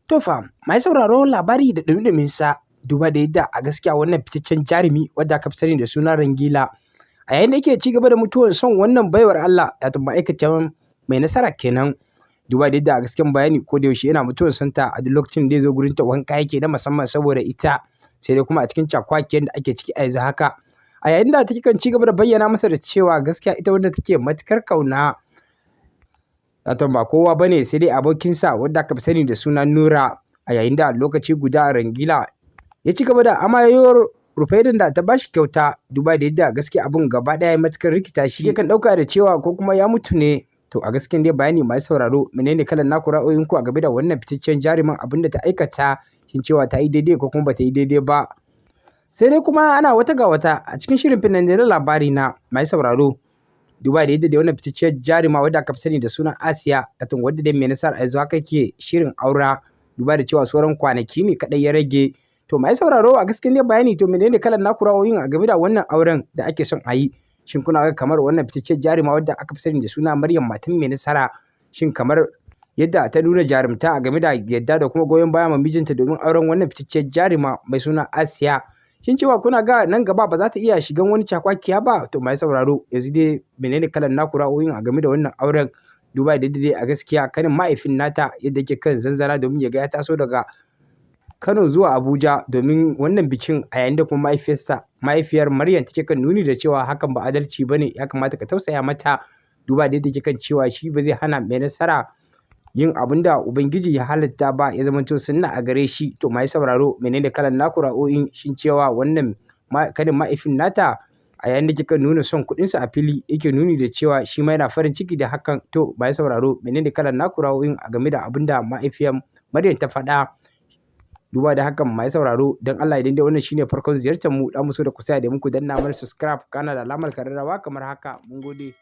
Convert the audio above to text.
To fa, mai sauraro, labari da ɗumi sa, duba da yadda a gaskiya wannan fitaccen jarumi wadda aka fi sani da suna Rangila, a yayin da yake ci gaba da mutuwar son wannan baiwar Allah, wato ma'aikacin Mai Nasara kenan. Duba da yadda a gaskiyan bayani ko da yaushe yana mutuwar son ta, a duk lokacin da ya zo gurin ta wanka yake na musamman saboda ita. Sai dai kuma a cikin cakwakiyar da ake ciki a yanzu haka, a yayin da take kan ci gaba da bayyana masa da cewa gaskiya ita wanda take matukar kauna, wato ba kowa bane sai dai abokinsa wanda aka fi sani da suna Nura. A yayin da lokaci guda Rangila ya ci gaba da amayar rufaidan da ta bashi kyauta, duba da yadda gaskiya abun gaba ɗaya ya matukar rikita shi, kan ɗauka da cewa ko kuma ya mutu ne. To, a gaskiyan dai bayani, masu sauraro, menene kalan naku ra'ayoyinku a game da wannan fitaccen jarumin, abin da ta aikata? Shin cewa ta yi daidai ko kuma bata yi daidai ba? Sai dai kuma ana wata ga wata a cikin shirin fim na Labari Na, mai sauraro, duba da yadda da wannan fitacciyar jaruma wadda aka fi sani da sunan Asiya, wato wadda dai Mai Nasara a yanzu haka ke shirin aura, duba da cewa sauran kwanaki ne kaɗai ya rage. To, mai sauraro, a gaskiyan dai bayani, to menene kalan naku ra'ayoyin a game da wannan auren da ake son a yi? Shin kuna ga kamar wannan fitacciyar jaruma wadda aka fi sani da suna Maryam, matan Mai Nasara, shin kamar yadda ta nuna jarumta a game da yadda da kuma goyon baya ma mijinta domin auren wannan fitacciyar jaruma mai suna Asiya, shin cewa kuna ga nan gaba ba za ta iya shigan wani cakwakiya ba? To, mai sauraro, yanzu dai menene kalan naku ra'ayoyin a game da wannan auren, duba da yadda dai a gaskiya kanin mahaifin nata yadda yake kan zanzara domin ya ga ya taso daga Kano zuwa Abuja domin wannan bikin, a yayin da kuma mahaifiyarsa, mahaifiyar Maryam, take kan nuni da cewa hakan ba adalci bane, ya kamata ka tausaya mata, duba da yadda yake kan cewa shi ba zai hana Mai Nasara yin abin da Ubangiji ya halitta ba, ya zamanto sunna a gare shi. To, mai sauraro, menene kalan naku ra'ayoyin? Shin cewa wannan kanin mahaifin nata, a yayin da kika nuna son kuɗinsa a fili, yake nuni da cewa shi ma yana farin ciki da hakan? To, mai sauraro, menene kalan naku ra'ayoyin a game da abin da mahaifiyar Maryam ta faɗa? Duba da hakan, mai sauraro, don Allah, idan dai wannan shine farkon ziyartar mu, da mu so da ku saya da muku danna mana subscribe kana da alamar kararrawa kamar haka. Mun gode.